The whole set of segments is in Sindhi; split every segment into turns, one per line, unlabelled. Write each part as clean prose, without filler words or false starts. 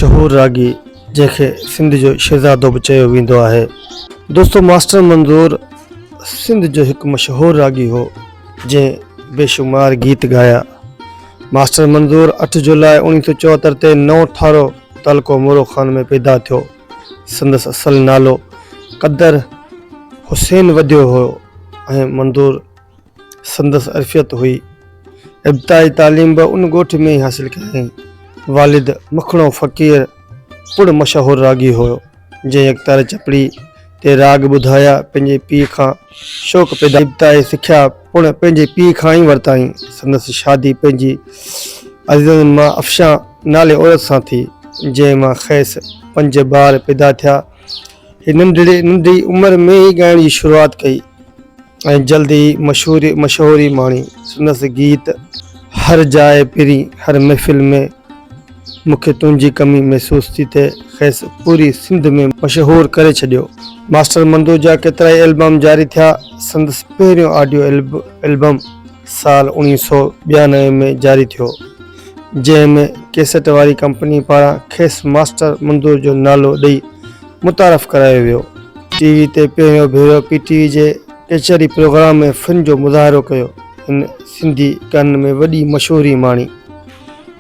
مشهور راڳي جنهن کي سنڌ جو شهزادو به چيو ويندو آهي. دوستو ماسٽر منظور سنڌ جو هڪ مشهور راڳي هو جنهن بيشمار گيت ڳايا. ماسٽر منظور اٺ جولاء اوڻيهه سو 74 تي نئون ٺارو تعلقو مورو خان ۾ پيدا ٿيو. سندس اصل نالو قدر حسين وڌيو هو ۽ منظور سندس عرفيت هئي. ابتدائي تعليم به ان ڳوٺ ۾ ئي حاصل ڪيائين. والد مکڻو فقير پڻ مشهور راڳي هيو، جنهن يڪتاري چپڙي تي راڳ ٻڌايا. پنهنجي پيء کان شوق پيدا ابتدائي سکيا پڻ پنهنجي پيء کان ئي ورتائين. سندس شادي پنهنجي عزيزن مان افشان نالي عورت سان ٿي، جنهن مان کيس پنج ٻار پيدا ٿيا. هي ننڍڙي ننڍي عمر ۾ ئي ڳائڻ جي شروعات ڪئي. ۽ جلد ئي مشهوري مشهوري ماڻي. سندس گيت هر جاء پرين هر محفل ۾ مون کي تنهنجي ڪمي محسوس ٿي تي کيس پوري سنڌ ۾ مشهور ڪري ڇڏيو. ماسٽر مندو جا ڪيترائي البم جاري ٿيا. سندس پهريون آڊيو البم سال 1992 ۾ جاري ٿيو، جنهن ۾ ڪيسٽ واري ڪمپني پاران کيس ماسٽر منظور جو نالو ڏئي متعارف ڪرايو ويو. ٽي وي تي پهريون ڀيرو پي ٽي وي جي ڪچهري پروگرام ۾ فن جو مظاهرو ڪيو. هن سنڌي گانن ۾ وڏي مشهوري ماڻي.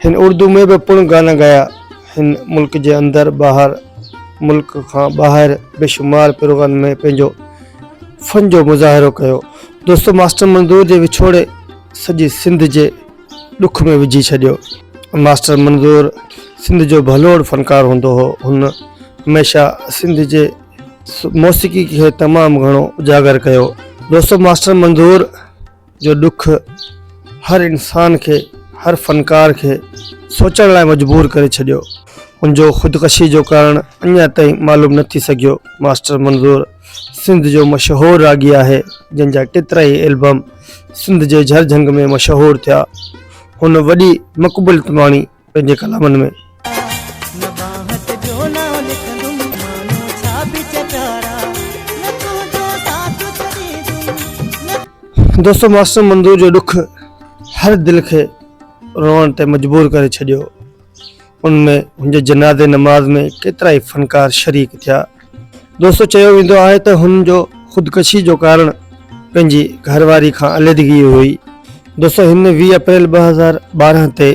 هن اردو ۾ به پڻ گانا ڳايا. هن ملڪ جي اندر ٻاهر ملڪ کان ٻاهر بيشمار پروگرامن ۾ پنهنجو فن جو مظاهرو ڪيو. دوستو ماسٽر منظور جي وڇوڙي سڄي سنڌ جي ڏک ۾ وجهي ڇڏيو. ماسٽر منظور سنڌ جو ڀلوڙ فنڪار هوندو هو. هن هميشه سنڌ جي موسيقي کي تمام گهڻو اجاگر ڪيو. دوستو ماسٽر منظور جو ڏک هر انسان کي هر فنڪار کي سوچڻ لاء مجبور ڪري ڇڏيو. هن جو خودڪشي جو ڪارڻ اڃا تائين معلوم نه ٿي سگهيو. ماسٽر منظور سنڌ جو مشهور راڳي آهي جنهن جا ڪيترائي البم سنڌ جي جھر جھنگ ۾ مشهور ٿيا. هن وڏي مقبوليت ماڻي پنهنجي ڪلامن ۾. دوستو ماسٽر منظور جو ڏک هر دل کي روئڻ تي مجبور ڪري ڇڏيو. ان ۾ هن جي جنازي نماز ۾ ڪيترائي فنڪار شريڪ ٿيا. دوستو چيو ويندو آهي ته هن جو خودڪشي جو ڪارڻ پنهنجي گهر واري کان عليحدگي هئي. دوستو هن 20 اپريل 2012 تي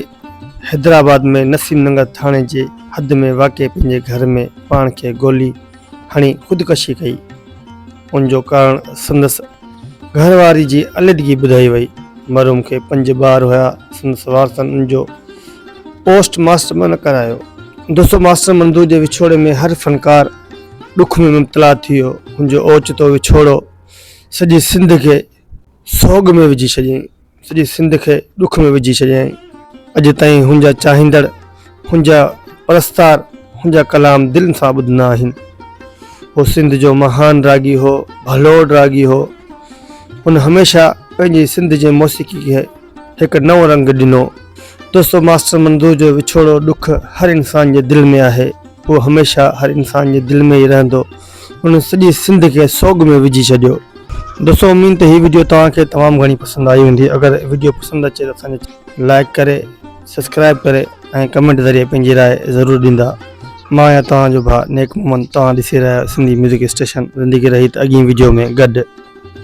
حيدرآباد ۾ نسيم ننگر ٿاڻي جي حد ۾ واقع پنهنجي گهر ۾ پاڻ کي گولي هڻي خودڪشي ڪئي. ان جو ڪارڻ سندس گهر واري جي عليحدگي ٻڌائي وئي. مرحوم کي پنج ٻار هيا. سندس وارثن ان جو پوسٽ ماسٽر به نه ڪرايو. دوستو ماسٽر منظور جي وڇوڙي ۾ هر فنڪار ڏک ۾ مبتلا ٿي ويو. هن جو اوچتو وڇوڙو سڄي سنڌ کي سوڳ ۾ وجهي ڇڏيائين. سڄي سنڌ کي ڏک ۾ وجهي ڇڏيائين. اڄ تائين هن جا چاهيندڙ، هن جا پرستار هن جا ڪلام دل سان ٻڌندا آهن. هو سنڌ جو مهان راڳي هو، ڀلوڙ راڳي هو. هن هميشه پنهنجي سنڌ جي موسيقي کي هڪ نئون رنگ ڏنو. دوستو ماسٽر منظور جو وڇوڙو ڏک هر انسان جي دل ۾ آهي. هو هميشه هر انسان جي دل ۾ ئي رهندو. هن سڄي سنڌ کي سوڳ ۾ وجهي ڇڏيو. دوستو اميد ته هي وڊيو توهان کي تمام گهڻي پسند آئي هوندي اگر وڊيو پسند اچي ته اسان جي لائڪ ڪري سبسڪرائب ڪري ۽ ڪمينٽ ذريعي پنهنجي راء ضرور ڏيندا مان آهيان توهان جو ڀاء نيڪ محمد توهان ڏسي رهيا آهيو سنڌي ميوزڪ اسٽيشن زندگي رهي ته اڳين وڊيو ۾ گڏ.